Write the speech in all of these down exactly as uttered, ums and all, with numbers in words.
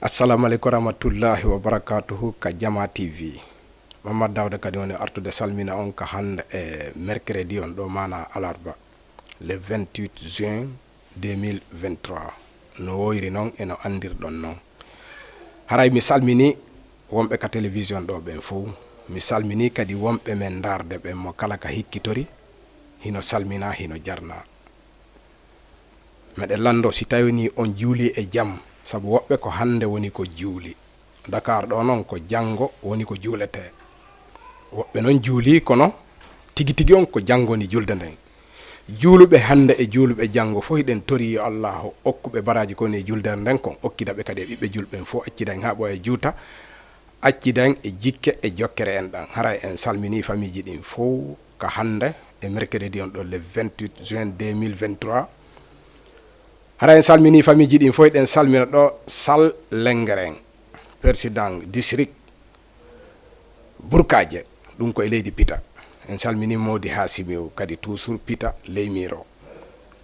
Assalamu aleykum warahmatullahi wabarakatuhu ka Jama T V. Mamad Dawda kadi woni artude salmina on ka hannde e mercredi on ɗo, mana alarba, le vingt-huit juin deux mille vingt-trois. No woyri non e no anndirɗon non. Haray mi salmini wonɓe ka télévision ɗo ɓen fow. Mi salmini kadi wonɓe men ndaarde ɓen, mo kala ka hikkitori, hino salmina, hino jarna. Meɗen lanndo si tawi ni on juuli e jam, sabu woɓɓe ko hannde woni ko juuli. Dakar ɗo non ko janngo woni ko juuletee. Woɓɓe non juuli, kono tigi tigi on ko janngo woni julde nden. Juuluɓe hannde e juuluɓe janngo fof, hiɗen tori yo Allaahu okkuɓe baraaji ko woni e juldere nden kon, okkida ɓe kadi e ɓiɓɓe julɓe ɓen fof, accida en haa ɓooya juuta, accida en e jikke e jokkere en ɗan. Haray en salmini famiiji ɗin fof ka hannde e mercredi on ɗo, le vingt-huit juin deux mille vingt-trois. Haray en salmini famiiji ɗin fof, eɗen salmina ɗo Sal Lengeren, président district Burkaaje, ɗum ko e leydi Pita. En salmini Mawdi Haasimiw kadi, toujours Pita Leymiro.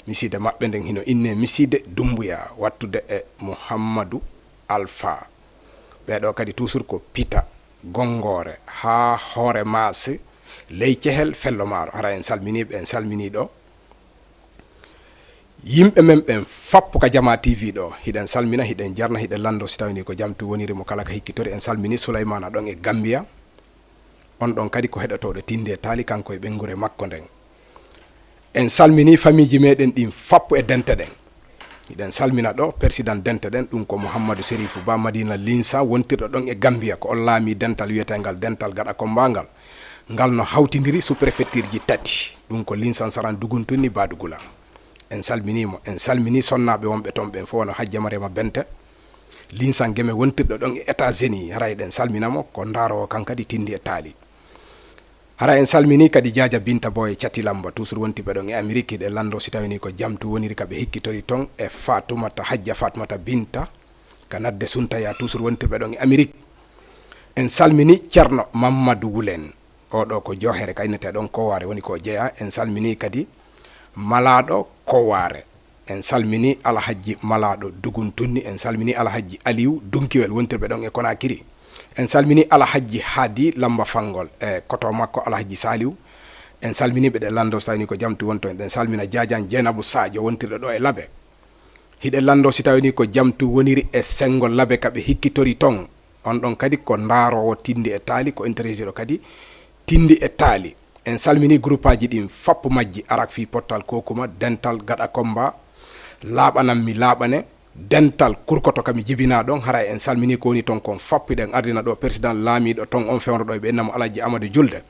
Misiide maɓɓe nden hino innee Misiide Dumbuya, wattude e Muhammadu Alfa. Ɓee ɗoo kadi toujours ko Pita, Gonngoore, haa Hoore Maasi, ley Cehel, Fello Maaro. Hara en salminii ɓe, en salminii ɗo yimɓe men ɓen fappu ka Jama T V ɗo. Hiɗen salmina, hiɗen jarna, hiɗen lanndo si tawii ni ko jam tun woniri mo kala ka hikkitori. En salmini Suleymaana ɗon e Gambiya. On ɗon kadi ko heɗotooɗo Tindi e Taali, kanko e ɓeynguure makko nden. En salmini famiiji meɗen ɗin fappu e dente ɗen. Hiɗen salmina ɗo président dente ɗen, ɗum ko Mouhamadou Sérifou Ba Madina Linsa, wontirɗo ɗon e Gambiya, ko on laami dental wiyeteengal Dental Gaɗa Kombaa ngal. Ngal no hawtindiri sous-préfecture ji tati, ɗum ko Linsan, Saran, Duguntunni, Badugula. En salminii mo, en salminii sonnaaɓe wonɓe toon ɓen fof, wano Hajja Mariama Bente, Linsan Geme, wontirɗo ɗon e États-Unis, haray eɗen salmina mo, ko ndaaroowo kan kadi Tindi e Taali. Hara en salminii kadi Jaaja Binta Boye Cati Lamba, toujours wontirɓe ɗon e Amérique, hiɗen lanndo si tawii ni ko jam tun woniri ka ɓe hikkitori ton, e Fatumata, Hajja Fatumata Binta, ka Nadde Suntaya, toujours wontirɓe ɗon e Amérique. En salminii Ceerno Mammadu Wulen, oo ɗoo ko Joohere, ka innetee ɗon Kowaare woni ko jeyaa. En salminii kadi Malaaɗo Kowaare. En salminii Alhajji Malaaɗo Duguntunni, en salminii Alhajji Aliw Dunkiwel, wontirɓe ɗon e Konakiri. En salminii Alhajji Haadi Lamba Fangol e koto makko Alhajji Saliw. En salminii ɓe, eɗen lanndo si tawii ni ko jam tun woni ton. Eɗen salmina Jaajan Jeenabu Saajo, wontirɗo ɗo e Labe. Hiɗen lanndo si tawii ni ko jam tun woniri e senngo Labe ka ɓe hikkitori ton. On ɗon kadi ko ndaaroowo Tindi e Taali, ko interesiɗo kadi Tindi e Taali. En salminii groupaaji ɗin fappu majji, Arak fii Pottal Kokuma, Dental Gaɗa Kombaa, Laaɓanan mi laaɓane, Dental Kurkoto ka mi jibinaa ɗon. Haray en salminii ko woni ton kon fappu, hiɗen ardina ɗo président laamiiɗo ton on fewndo ɗo e ɓe inna mo Alhajji Amadu Julde.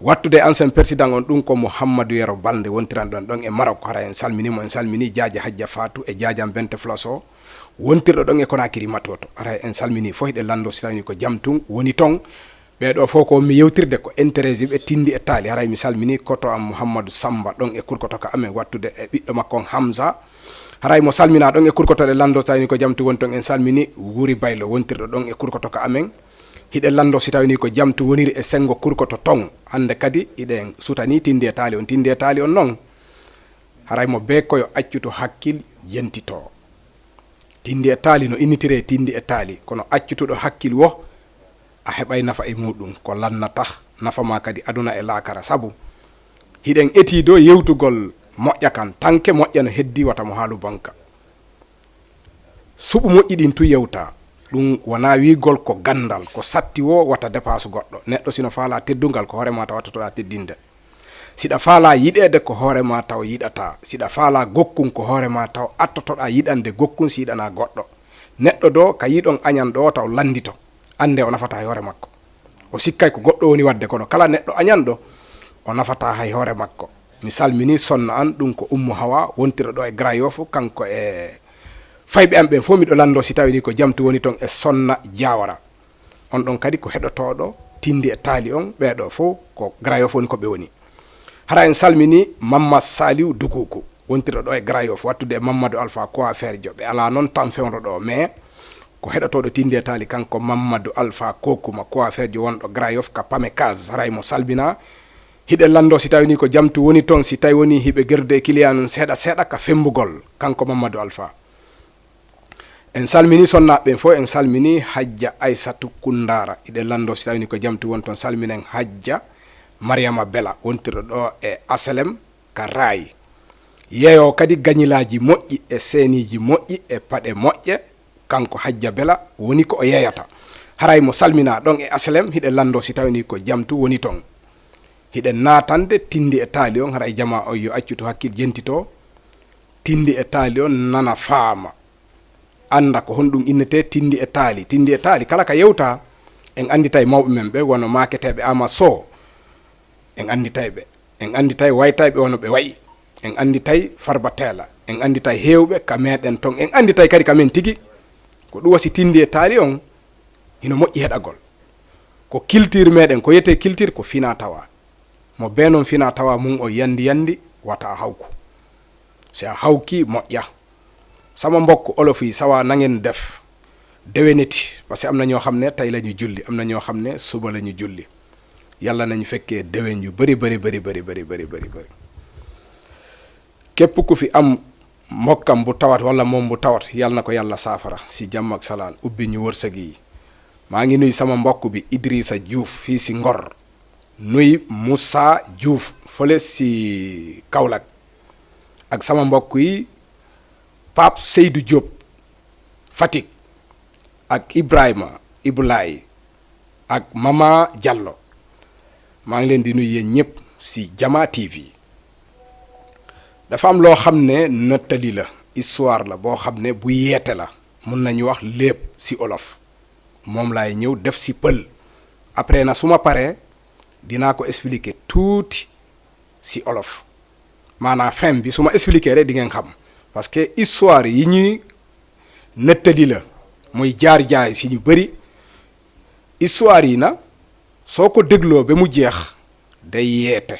Wattude ancien président on, ɗum ko Mouhamadou Yero Balde, wontiran ɗon ɗon e Maroc. Haray en salminii mo, en salminii Jaaja Hajja Fatou e Jaajan Bente Flaso, wontirɗo ɗon e Konakiri Matoto. Haray en salminii fof, hiɗen lanndo si tawii ko jam tun woni ton. Ɓee ɗoo fof ko mi yewtirde ko interesiiɓe Tindi e Taali. Haray mi salminii koto am Mouhamadou Samba ɗon e Kurkoto ka amen, wattude e ɓiɗɗo makko on Hamza. Haray mo salminaa ɗon e Kurkoto, eɗen lanndo si tawii ko jam tun woni ton. En salminii Wuri Baylo, wontirɗo ɗon e Kurkoto ka amen. Hiɗen lanndo si tawii ko jam tun woniri e senngo Kurkoto ton. Hannde kadi hiɗen sutanii Tindi e Taali on. Tindi e Taali on non, haray mo bee koyo accuto hakkil yentitoo. Tindi e Taali no innitiree Tindi e Taali, kono accutuɗo hakkil wo, a heɓay nafa e muuɗum, ko lannatah nafa maa kadi aduna e laakara. Sabu hiɗen etii ɗo yewtugol moƴƴa kan, tanke moƴƴa no heddii, wata mo haalu bonka. Suɓu moƴƴi ɗin tun yewtaa. Ɗum wonaa wiigol ko ganndal, ko satti wo wata depaasu goɗɗo. Neɗɗo si no faalaa teddungal, ko hoore maa taw attotoɗaa teddinde. Si ɗa faalaa yiɗeede, ko hoore maa taw yiɗataa. Si ɗa faalaa gokkun, ko hoore maa taw attotoɗaa yiɗande gokkun si yiɗanaa goɗɗo. Neɗɗo ɗo ka yiɗon añan ɗo taw lanndito, annde o nafataa e hoore makko. O sikkay ko goɗɗo woni waɗde, kono kala neɗɗo añanɗo, o nafataa hay hoore makko. Mi salminii sonna an, ɗum ko Ummu Hawa, wontirɗo ɗo e Grand Yoff, kanko e fayɓe am ɓen fof. Miɗo lanndo si tawii ko jam tun woni ton e Sonna Jawara. On ɗon kadi ko heɗotooɗo Tindi e Taali on, ɓee ɗoo fof ko Grand Yoff woni ko ɓe woni. Hara en salminii Mamma Saliou Dukuku, wontirɗo ɗo e Grand Yoff, wattude e Mamadou Alpha coiffeurjo. Ɓe alaa noon tan fewndo ɗo, mais ko heɗotooɗo Tindi e Taali, kanko Mamadou Alpha Kokuma, coiffeurjo wonɗo Grand Yoff ka Pamecas. Haray mo salminaa. Hiɗen lanndo si tawii ko jam tun woni ton, si tawii woni hiɓe gerdude e client on seeɗa seeɗa ka femmbugol, kanko Mamadou Alpha. En salmini sonnaaɓe ɓen fof, en salmini Hajja Aysatu Kunndaara. Hiɗen lanndoo si tawii ko jam tun woni toon, salminen Hajja Mariyama Bela, wontirɗo ɗo e Asalem ka Raay. Yeeyoo kadi gañilaaji moƴƴi e seeniiji moƴƴi e paɗe moƴƴe, kanko Hajja Bela woni ko o yeeyata. Haray mo salminaa ɗon e Asalem, hiɗen lanndoo si tawii ko jam tun woni toon. Hiɗen naatande tinndi e taali on, haray jamaa on yo accu to hakkil jentitoo. Tinndi e taali on nana faama. Annda ko honɗum innetee tinndi e taali. Tinndi e taali kala ka yewtaa, en annditay mawɓe men ɓe wano maaketeeɓe Ama Sow. En annditay ɓe. En annditay waytayɓe wano ɓe wayi. En annditay Farba Teela. En annditay heewɓe ka meɗen ton. En annditay kadi ka men tigi. Ko ɗum wasi tinndi e taali on hino moƴƴi heɗagol. Ko culture meɗen, ko wiyetee culture ko finaa tawaa. Mo bee non finaa tawaa mun o yandi yandi, wata a hawku. Si a hawki, moƴƴa. Sama mbokk, olof yi sawa na ngeen def, déwénati, parce que am na ñoo xam ne tey la ñu julli, am na ñoo xam ne suba la ñu julli. Yàlla nañu fekkee déwén yu bari, bari, bari, bari, bari, bari, bari, bari. Képp ku fi am mbokkam bu tawat wala moom bu tawat, yal na ko Yàlla saafara si jàmm ak salaan, ubbi ñu wërsëg yi. Maa ngi nuyu sama mbokk bi Idrissa Diouf fii si Ngor, nuy Moussa Diouf fële si Kaolack, ak sama mbokk yi Pape Seydou Diop Fatick, ak Ibrahima Ibulaay, ak Mama Diallo. Maa ngi leen di nuyu yéen ñëpp si Jama T V. Dafa am loo xam ne nettali la, histoire la boo xam ne bu yeete la, mun nañu wax léeb si olof. Moom laay ñëw def si pël. Après na su ma paree, dinaa ko expliquer tuuti si olof. Maanaam fin bi, su ma expliquer rek di ngeen xam. Parce que histoire yi ñuy nettali la, mooy jaar-jaar si ñu bari. Histoire yi na, soo ko dégloo ba mu jeex, day yeete.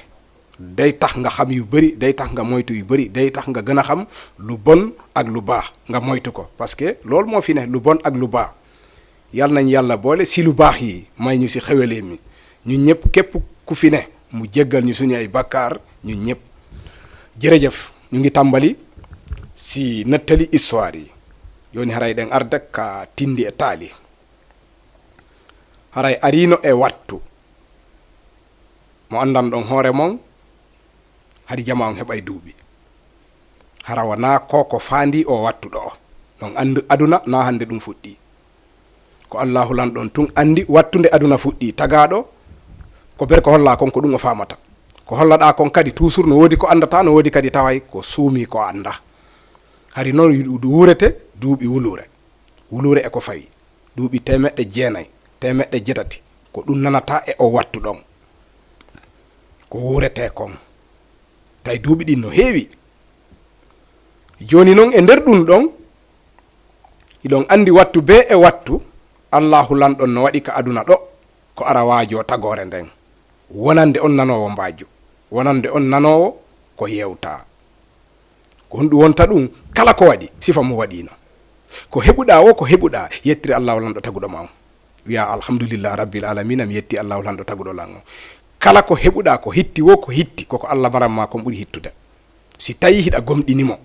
Day tax nga xam yu bari, day tax nga moytu yu bari, day tax nga gën a xam lu bon ak lu baax, nga moytu ko. Parce que loolu moo fi ne, lu bon ak lu baax. Yal nañ Yàlla boole si lu baax yi, may ñu si xéwalee mi. Ñun ñëpp, képp ku fi ne, mu jéggal ñu suñu ay bàkkaar, ñun ñëpp. Jërëjëf, ñu ngi tàmbali si nettali histoire yi. Yoni haray ɗen arde ka tinndi e taali. Haray ariino e wattu. Mo anndan ɗon hoore mon, hari jama on heɓay duuɓi. Hara wonaa ko ko faandi o wattu ɗo. Ɗon anndu aduna na hannde ɗum fuɗɗi. Ko Allaahu lanɗon tun anndi wattu nde aduna fuɗɗi. Tagaaɗo, ko ber ko hollaa kon, ko ɗum o faamata. Ko hollaɗaa kon kadi, toujours no woodi ko anndata, no woodi kadi taway ko suumi ko annda. Hari noon yu-, wuurete duuɓi wuluure. Wuluure e ko fawi. Duuɓi teemeɗɗe jeenay, teemeɗɗe jeetati, ko ɗum nanata e o wattu ɗon. Ko wuuretee kon. Tawi duuɓi ɗin no heewi. Jooni non e nder ɗum ɗon, hiɗon anndi wattu bee e wattu, Allaahu lanɗon no waɗi ka aduna ɗo, ko ara waajoo tagoore nden. Wonande on nanoowo mbaaju, wonande on nanoowo ko yewtaa. Ko honɗum wonta ɗum? Kala ko waɗi, sifa mo waɗiino. Ko heɓuɗaa wo, ko heɓuɗaa, yettire Allaahu lanɗo taguɗo ma on. Wiya, "Alhamdulillah Rabbil Alamina, mi yetti Allaahu lanɗo taguɗo lan on." Kala ko heɓuɗaa, ko hitti wo, ko hitti, koko Allah maran ma kon ɓuri hittude. Si tawi hiɗa gomɗini mo,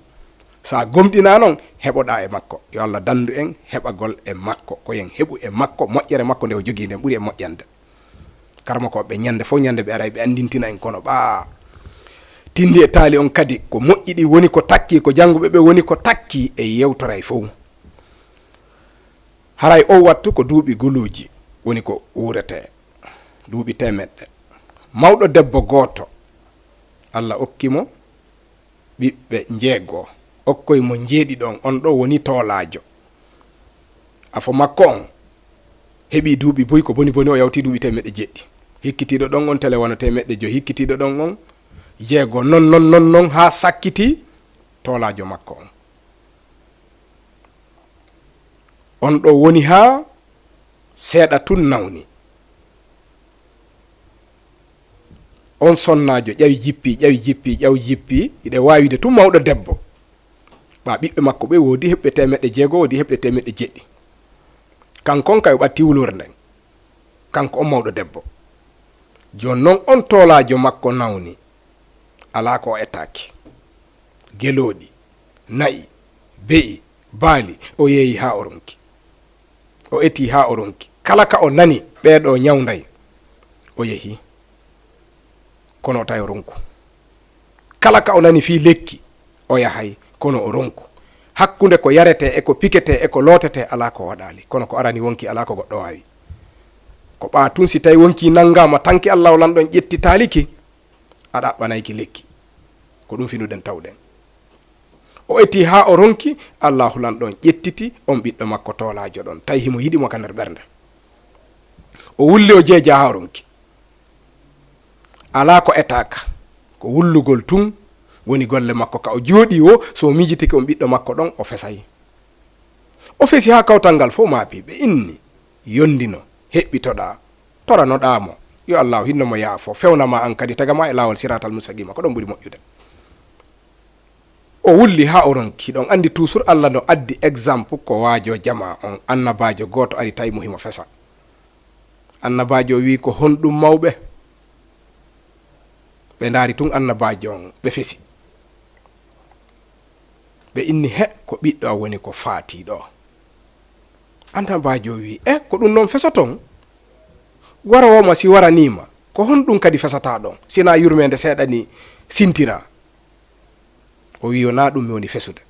sa gomɗina non, heɓoɗaa e makko. Yo Allah dandu en heɓagol e makko, ko en heɓu e makko, moƴƴere makko nde o jogii nden ɓuri en moƴƴande. Karamokooɓe, ñande fof ñande ɓe aray ɓe anndintina en, kono ɓaa tinndi e taali on kadi ko moƴƴi ɗi woni ko takki, ko jannguɓe ɓe woni ko takki e yewtoray fof. Haray o wattu ko duuɓi guluuji woni ko wuuretee, duuɓi teemeɗɗe. Mawɗo debbo gooto, Allah okki mo ɓiɓɓe njeego, okkoy mo njeeɗiɗo on, on ɗo woni toolaajo. Afo makko on heɓi duuɓi buy, ko boni boni o yawti duuɓi teemeɗɗe jeeɗiɗi. Hikkitiiɗo ɗon on tele wano teemeɗɗe joy. Hikkitiiɗo ɗon on jeego. Non, non, non, non, haa sakkiti toolaajo makko on. On ɗo woni haa seeɗa tun nawni. On sonnaajo ƴawi jippi, ƴawi jippi, ƴawi jippi, hiɗe waawide tun mawɗo debbo. Ɓaa ɓiɓɓe makko ɓe woodi heɓɓe teemeɗɗe jeego, woodi heɓɓe teemeɗɗe jeeɗiɗi. Kanko on kay o ɓatti wuluure nden. Kanko on mawɗo debbo. Jooni non on toolaajo makko nawni. Alaa ko o ettaaki. Gelooɗi, na'i, be'i, Baali, o yeeyi haa o ronki. O eti haa o ronki. Kala ka o nani ɓee ɗoo ñawnday, o yehi. Kono o tawi o ronku. Kala ka o nani fii lekki, o yahay, kono o ronku. Hakkunde ko yaretee e ko piketee e ko lootetee, alaa ko waɗaali. Kono ko arani wonki, alaa ko goɗɗo waawi. Ko ɓaa tun, si tawi wonki nanngaama, tanki Allaahu Lanɗo on ƴettitaali ki, a ɗaɓɓanay ki lekki. Ko ɗum finuɗen, tawɗen. O eti haa o ronki, Allaahu Lanɗo on ƴettiti on ɓiɗɗo makko toolaajo ɗon, tawi himo yiɗi mo ka nder ɓernde. O wulli, o jeejaa haa o ronki. Alaa ko etaaka, ko wullugol tun woni golle makko. Ka o jooɗii woo, so o miijitike on ɓiɗɗo makko ɗon, o fesay. O fesi haa kawtal ngal fow maapi, ɓe inni, yondino, heɓɓitoɗaa, toranoɗaa mo. Yo Allaahu hinno mo yaafo, fewna ma an kadi, taga ma e laawol siraatal mustaqiima, ko ɗon ɓuri moƴƴude. O wulli haa o ronki. Hiɗon anndi, toujours Alla no addi exemple ko waajo jamaa on, annabaajo gooto ari tawi mo himo fesa. Annabaajo o wi'i, "Ko honɗum mawɓe?" Ɓe ndaari tun annabaajo on, ɓe fesi. Ɓe inni, "He, ko ɓiɗɗo an woni ko faatii ɗoo." Annabaajo o wi'i, "E, ko ɗum non fesoton? Waroowo ma si waranii ma, ko honɗum kadi fesataa ɗon? Sinaa yurmeende seeɗa ni sintiraa?" O wi'i, "Wonaa ɗum mi woni fesude.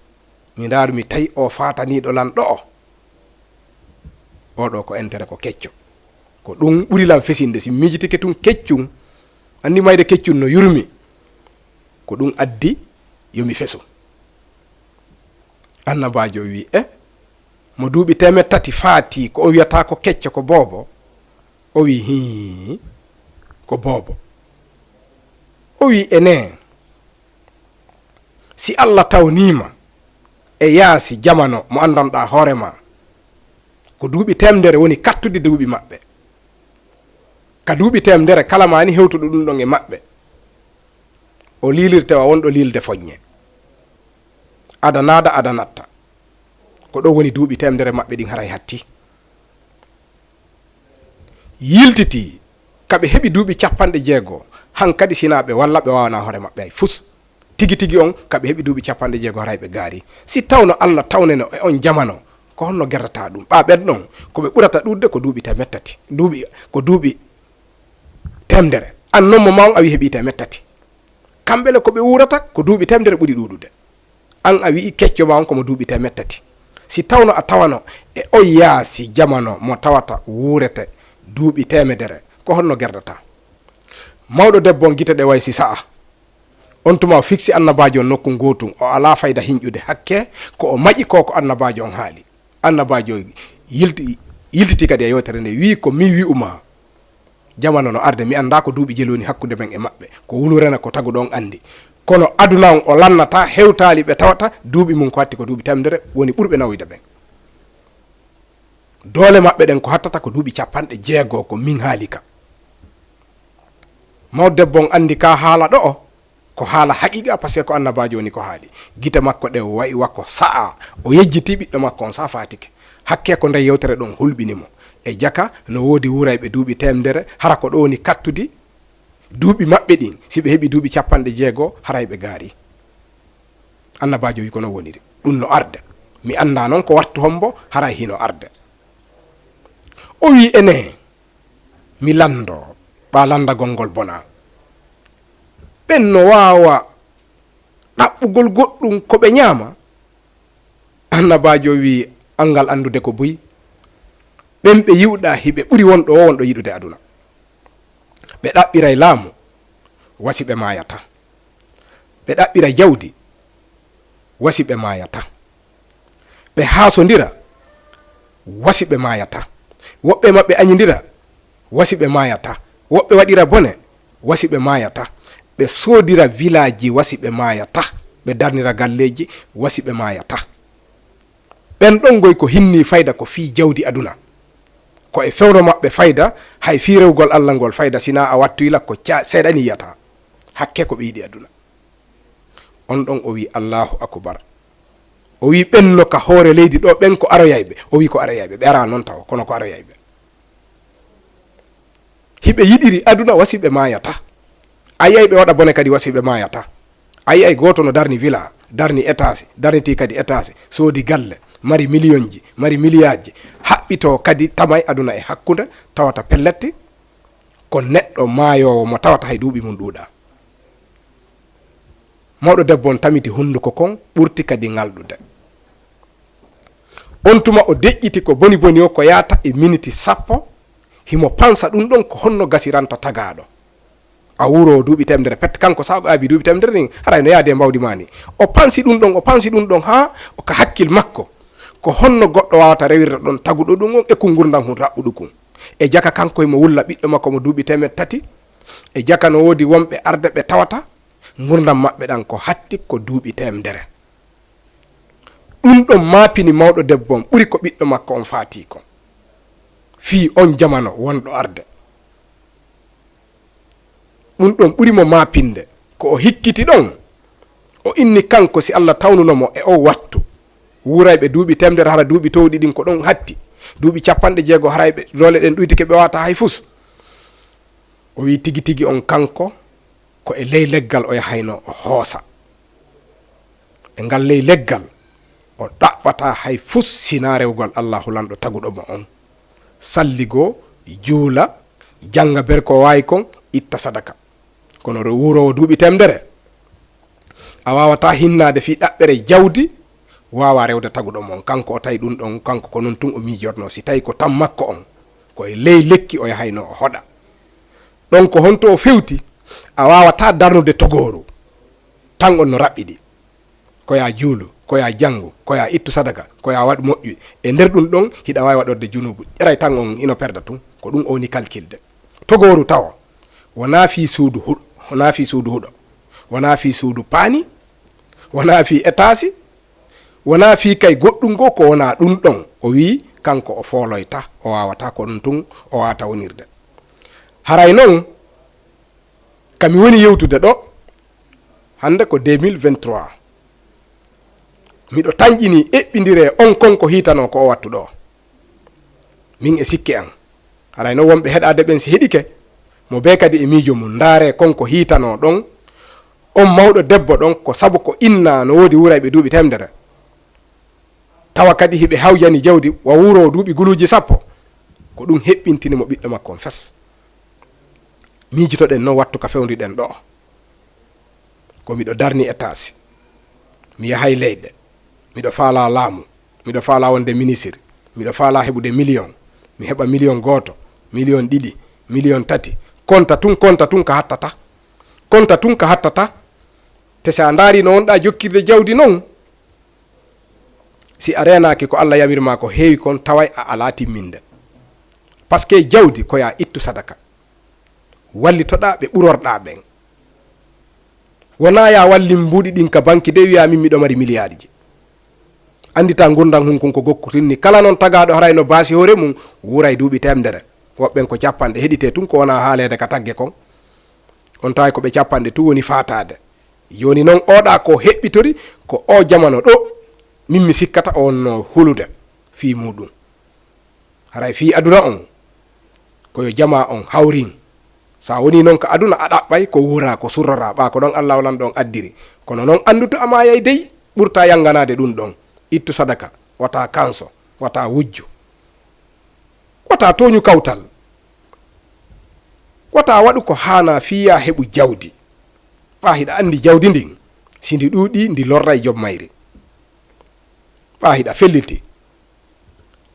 Mi ndaaru mi tawi o faataniiɗo lan ɗo'o. Oo ɗoo ko entere ko kecco. Ko ɗum ɓuri lan fesinde. Si mi miijitike tun keccun, anndi mayde keccun no yurmi. Ko ɗum addi yo mi fesu." Annabaajo o wi'i, "E, mo duuɓi teemeɗɗe tati faatii, ko on wi'ata ko kecco, ko boobo?" O wi'i, "Hii, ko boobo." O wi'i, "Enee, si Alla tawnii ma e yaasi jamano mo anndanɗaa hoore maa, ko duuɓi teemedere woni kattude duuɓi maɓɓe. Ka duuɓi teemedere kala maa ni hewtuɗo ɗum ɗon e maɓɓe, o liilirte wa wonɗo liilde foññe. Ada naada, ada natta. Ko ɗoo woni duuɓi teemedere maɓɓe ɗin haray hatti. Yiltitii, ka ɓe heɓi duuɓi capanɗe jeego, hankadi sinaa ɓe walla ɓe waawanaa hoore maɓɓe hay fus. Tigi tigi on, ka ɓe heɓi duuɓi capanɗe jeego haray ɓe gaari. Si tawno Alla tawneno e on jamano, ko honno gerdataa ɗum? Ɓaa ɓen ɗon, ko ɓe ɓurata ɗuuɗude ko duuɓi teemeɗɗe tati. Duuɓi, ko duuɓi teemedere. An non mo maa on a wi'i heɓii teemeɗɗe tati. Kamɓe le ko ɓe wuurata, ko duuɓi teemedere ɓuri ɗuuɗude. An a wi'i kecco maa on ko mo duuɓi teemeɗɗe tati. Si tawno a tawano e on yaasi jamano mo tawata wuurete duuɓi teemedere, ko honno gerdataa?" Mawɗo debbo on gite ɗe way si sa'a. On tuma o fiksi annabaajo on nokku ngootun, o alaa fayda hinƴude hakke ko o maƴi ko ko annabaajo on haali. Annabaajo yilti-, yiltitii kadi e yewtere nde, wi'i, "Ko min wi'u maa, jamano no arde, mi anndaa ko duuɓi jeli woni hakkunde men e maɓɓe. Ko wulurana ko taguɗo on anndi. Kono aduna on o lannataa, hewtaali ɓe tawata duuɓi mum ko hatti ko duuɓi teemedere woni ɓurɓe nawoyde ɓen. Doole maɓɓe ɗen ko hattata ko duuɓi capanɗe jeego ko min haali ka." Mawɗo debbo on anndi ka haala ɗo'o, ko haala haqiiqa, parce que ko annabaajo woni ko haali. Gite makko ɗe wa'i wa ko sa'a, o yejjiti ɓiɗɗo makko on sa faatike. Hakke ko nde yewtere ɗon hulɓini mo. E jaka no woodi wuurayɓe duuɓi teemedere, hara ko ɗo woni kattudi duuɓi maɓɓe ɗin. Si ɓe heɓi duuɓi capanɗe jeego, haray ɓe gaari. Annabaajo wi ko non woniri. Ɗum no arde. Mi anndaa non ko wattu hombo, haray hino arde. O wi, "Enee, mi lanndo, ɓaa lanndagol ngol bona. Ɓen no waawa ɗaɓɓugol goɗɗum ko ɓe ñaama?" Annabaajo wi, "Anngal anndude ko buy. Ɓen ɓe yi'uɗaa hiɓe ɓuri wonɗo o wonɗo yiɗude aduna. Ɓe ɗaɓɓiray laamu, wasi ɓe maayata. Ɓe ɗaɓɓiray jawdi, wasi ɓe maayata. Ɓe haasondira, wasi ɓe maayata. Woɓɓe maɓɓe añindira, wasi ɓe maayata. Woɓɓe waɗira bone, wasi ɓe maayata. Ɓe soodira vilaaji, wasi ɓe maayata. Ɓe darnira galleeji, wasi ɓe maayata." Ɓen ɗon ngoy ko hinni fayda ko fii jawdi aduna. Ko e fewndo maɓɓe fayda, hay fii rewgol Alla ngol fayda, sinaa a wattu ila ko ca-, seeɗa ni yiyata. Hakke ko ɓe yiɗi aduna. On ɗon o wi, "Allahu akbar." O wi, "Ɓen no ka hoore leydi ɗo, ɓen ko aroyayɓe?" O wi, "Ko aroyayɓe, ɓe ara non tawo, kono ko aroyayɓe." Hiɓe yiɗiri aduna, wasi ɓe maayata. A yi'ay ɓe waɗa bone kadi, wasi ɓe maayata. A yi'ay gooto no darni villa, darni étage, darnitii kadi étage, soodi galle, mari miliyonji, mari miliyaajji, haɓɓitoo kadi tama e aduna e hakkunde, tawata pellet ko neɗɗo maayoowo mo tawata hay duuɓi mum ɗuuɗaa. Mawɗo debbo on tamiti hunnduko kon, ɓurti kadi ŋalɗude. On tuma o deƴƴiti ko boni boni o, ko yaata e miniti sappo, himo pansa ɗum ɗon ko honno gasiranta tagaaɗo. A wuuro duuɓi temedere pet, kanko sa o ɓaabi duuɓi temedere ni, haray no yaade e mbawdi maa ni. O pansi ɗum ɗon, o pansi ɗum ɗon haa ka hakkil makko. Ko honno goɗɗo waawata rewirde ɗon taguɗo ɗum on e kun ngurndan hun raɓɓuɗo kun? E jaka kanko himo wulla ɓiɗɗo makko mo duuɓi temed tati. E jaka no woodi wonɓe arde ɓe tawata ngurndan maɓɓe ɗan ko hatti ko duuɓi temedere. Ɗum ɗon maapini mawɗo debbo on ɓuri ko ɓiɗɗo makko on faatii kon. Fii on jamano wonɗo arde. Ɗum ɗon ɓuri mo maapinde. Ko o hikkiti ɗon, o inni kanko si Alla tawnuno mo e o wattu. Wuurayɓe duuɓi temedere hara duuɓi toowɗi ɗin ko ɗon hatti. Duuɓi capanɗe jeego harayɓe doole ɗen ɗuyti ke ɓe waata hay fus. O wi'i tigi tigi on kanko ko e ley leggal o yahayno o hoosa. E ngal ley leggal o ɗaɓɓata hay fus sinaa rewgol Allaahu lanɗo taguɗo mo on. Salligoo, juula, jannga ber ko waawi kon, itta sadaka. Kono re-, wuuroowo duuɓi temedere, a waawataa hinnaade fii ɗaɓɓere jawdi, waawaa rewde taguɗo mo on. Kanko o tawi ɗum ɗon, kanko ko non tun o miijornoo. Si tawi ko tan makko on, ko e ley lekki o yahayno o hoɗa. Ɗon ko honto o fewti? A waawataa darnude togooru. Tan on no raɓɓiɗi. Ko yaa juulu, ko yaa janngu, ko yaa ittu sadaka, ko yaa waɗu moƴƴi. E nder ɗum ɗon, hiɗa waawi waɗorde junuubu. Ƴeray tan on hino perda tun. Ko ɗum o woni kalkilde. Togooru tawo. Wonaa fii suudu huɗo, wonaa fii suudu huɗo. Wonaa fii suudu paani, wonaa fii etaasi, wonaa fii kay goɗɗum goo ko wonaa ɗum ɗon. O wi'i, kanko o fooloyta, o waawataa ko ɗum tun, o waawata wonirde. Haray non, ka mi woni yewtude ɗo, hannde ko deux mille vingt-trois. Miɗo tanƴinii eɓɓindiree on kon ko hiitanoo ko o wattu ɗoo. Min e sikke an. Haray non wonɓe heɗaade ɓen si heɗike, mo bee kadi e miijo mum, ndaaree kon ko hiitanoo ɗon. On mawɗo debbo ɗon, ko sabu ko innaa no woodi wuurayɓe duuɓi temedere. Tawa kadi hiɓe hawjani jawdi, wa wuuroo duuɓi guluuji sappo. Ko ɗum heɓɓintini mo ɓiɗɗo makko on fes. Miijitoɗen non wattu ka fewndiɗen ɗoo. Ko miɗo darni etaasi. Mi yahay leyɗe. Miɗo faalaa laamu. Miɗo faalaa wonde minisir. Miɗo faalaa heɓude miliyon. Mi heɓa miliyon gooto, miliyon ɗiɗi, miliyon tati. Konta tun, konta tun ka hattata. Konta tun ka hattata. Te si a ndaari no wonɗaa jokkirde jawdi non, si a reenaaki ko Alla yamir maa ko heewi kon, taway a alaa timminde. Paske jawdi ko yaa ittu sadaka. Wallitoɗaa ɓe ɓurorɗaa ɓen. Wonaa yaa wallin mbuuɗi ɗin ka banki de wi'aa min miɗo mari miliyaariji. Annditaa ngurndan hun kun ko gokkutinni. Kala non tagaaɗo haray no baasi hoore mum, wuuray duuɓi teemedere. Woɓɓen ko capanɗe, heɗitee tun ko wonaa haaleede ka tagge kon. On tawi ko ɓe capanɗe tun woni faataade. Jooni non oɗa ko heɓɓitori ko o jamano ɗo, min mi sikkata on no hulude fii muɗum. Haray fii aduna on, ko yo jamaa on hawrin. Sa woni non ka aduna, a ɗaɓɓay ko wuuraa, ko surroraa, ɓaa ko ɗon Allaahu lan ɗon addiri. Kono non anndutu a maayay dey, ɓurtaa yanganaade ɗum ɗon. Ittu sadaka, wata kanso, wata wujju. Wata tooñu kawtal. Wata waɗu ko haanaa fii yaa heɓu jawdi. Ɓaa hiɗa anndi jawdi ndin, si ndi ɗuuɗii, ndi lorray jom mayri. Ɓaa hiɗa felliti.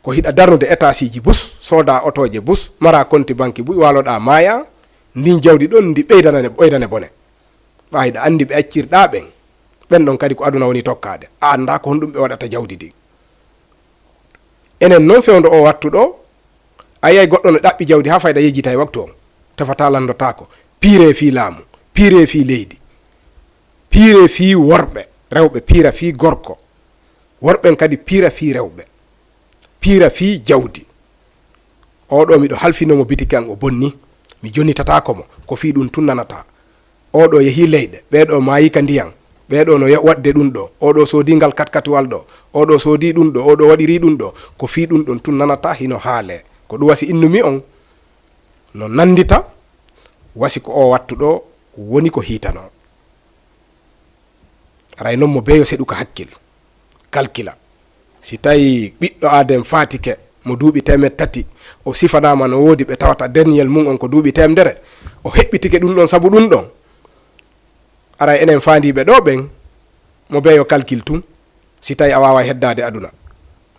Ko hiɗa darnude etaasiiji bus, soodaa otooje bus, maraa konti banki buy, waaloɗaa maayaa, ndin jawdi ɗon ndi ɓeydana ne, ɓeydane bone. Ɓaa hiɗa anndi ɓe accirɗaa ɓen. Ɓen ɗon kadi ko aduna woni tokkaade. A anndaa ko honɗum ɓe waɗata jawdi ndin. Enen non fewndo o wattu ɗo, a yiyay goɗɗo no ɗaɓɓi jawdi haa fayda yejjita e waktu on. Tefataa lanndotaako. Piiree fii laamu, piiree fii leydi, piiree fii worɓe, rewɓe piira fii gorko. Worɓen kadi piira fii rewɓe, piira fii jawdi. Oɗo miɗo halfinoo mo bitiki an o bonni, mi jonnitataako mo, ko fii ɗum tun nanataa. Oɗo yehii leyɗe, ɓee ɗoo maayii ka ndiyan, ɓee ɗoo no ya-, waɗde ɗum ɗoo, oɗo soodii ngal katkatuwal ɗoo, oɗo soodii ɗum ɗoo, oɗo waɗirii ɗum ɗoo, ko fii ɗum ɗon tun nanataa hino haalee. Ko ɗum wasi innumi on, no nanndita, wasi ko o wattu ɗoo woni ko hiitanoo. Aray non mo beeyo seɗu ka hakkil, kalkila. Si tawi ɓiɗɗo Aadam faatike mo duuɓi teemeɗɗe tati, o sifanaama no woodi ɓe tawata deniyel mum on ko duuɓi teemedere, o heɓɓitike ɗum ɗon sabu ɗum ɗon. Aray enen faandiiɓe ɗo ɓen, mo bee yo kalkil tun, si tawi a waaway heddaade aduna.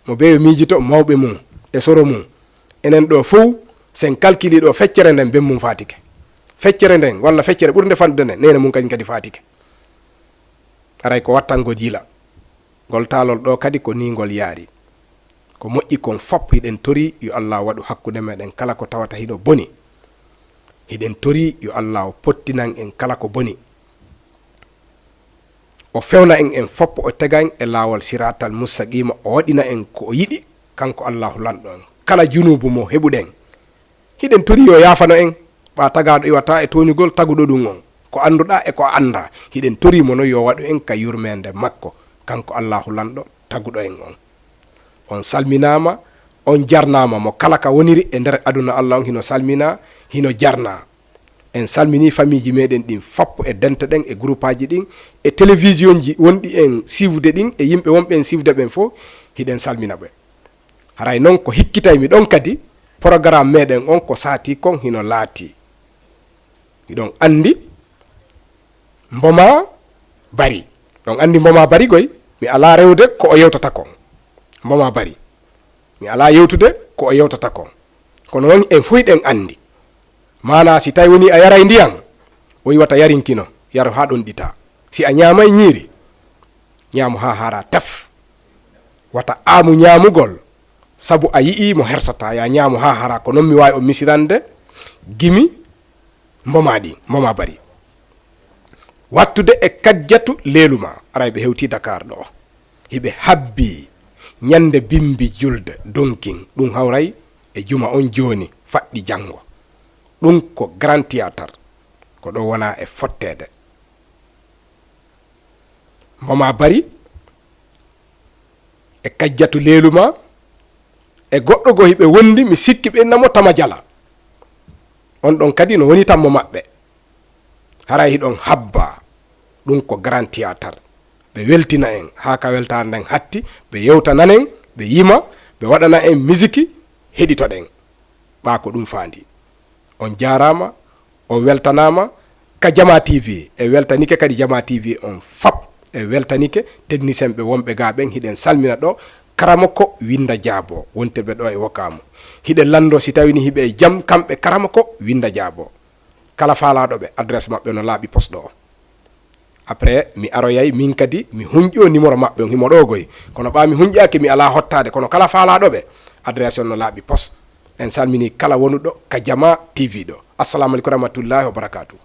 Mo bee yo miijito mawɓe mum e soro mum. Enen ɗo fow, sen kalkili ɗo feccere nden ben mum faatike. Feccere nden, walla feccere ɓurnde fanɗude nden, neene mum kañum kadi faatike. Aray ko wattangol yila. Ngol taalol ɗo kadi ko nii ngol yaari. Ko moƴƴi kon fop hiɗen torii yo Allaahu waɗu hakkunde meɗen kala ko tawata hino boni. Hiɗen torii yo Allaahu pottinan en kala ko boni. O fewna en en fop, o tega en e laawol siraatal mustaqiima, o waɗina en ko o yiɗi, kanko Allaahu lanɗo en. Kala junuubu mo heɓuɗen, hiɗen torii yo yaafano en, ɓaa tagaaɗo iwataa e tooñugol taguɗo ɗum on. Ko annduɗaa e ko a anndaa, hiɗen torii mo non yo waɗu en ka yurmeende makko, kanko Allaahu lanɗo taguɗo en on. On salminaama, on jarnaama, mo kala ka woniri e nder aduna Allah on hino salminaa, hino jarnaa. En salminii famiiji meɗen ɗin fop e dente ɗen e groupaaji ɗin e télévisionji wonɗi en siiwde ɗin e yimɓe wonɓe en siiwde ɓen fow, hiɗen salmina ɓe. Haray non ko hikkitay mi ɗon kadi, programme meɗen on ko saatii kon hino laatii. Hiɗon anndi Mboma Bari. Ɗon anndi Mboma Bari goy, mi alaa rewde ko o yewtata kon. Mboma Bari. Mi alaa yewtude ko o yewtata kon. Kono non en fow hiɗen anndi. Maanaa si tawi woni a yaray ndiyan, o iwata yarinkino, yaro haa ɗon ɗita. Si a ñaamay ñiiri, ñaamu haa hara tef. Wata aamu ñaamugol, sabu a yi'ii mo hersataa, ya ñaamu haa hara. Ko non mi waawi on misirande gimi Mboma ɗin, Mboma Bari. Wattude e Kajjatu leelu ma, aray ɓe hewtii Dakar ɗo. Hiɓe habbii ñande bimbi julde, donkin, ɗum hawray e juma on jooni, faɗɗi janngo. Ɗum ko Grand Théâtre, ko ɗo wona e fotteede. Mboma Bari e Kajjatu leelu ma e goɗɗo go hiɓe wondi, mi sikki ɓe innamo Tama Jala. On ɗon kadi no woni tammo maɓɓe. Haray hiɗon habba, ɗum ko Grand Théâtre. Ɓe weltina en, haa ka weltaare nden hatti, ɓe yewtanan en, ɓe yima, ɓe waɗana en misiki, heɗitoɗen. Ɓaa ko ɗum faandi. On jaaraama, o weltanaama ka Jama T V, e weltanike kadi Jama T V on fop, e weltanike technicien ɓe wonɓe gaa ɓen, hiɗen salmina ɗo Karamoko Winda Jaabo, wontirɓe ɗo e Wokaamu. Hiɗen lanndo si tawi ni hiɓe e jam, kamɓe Karamoko Winda Jaabo. Kala faalaaɗo ɓe, adresse maɓɓe no laaɓi poste ɗo. Après, mi aroyay min kadi, mi hunƴo numéro maɓɓe on, himo ɗo goy. Kono ɓaa mi hunƴaaki, mi alaa hottaade. Kono kala faalaaɗo ɓe, adresse on no laaɓi poste. En salmini kala wonuɗo ka Jama T V ɗo. Assalamu aleykum wa rahmatullahi wa barakatuh.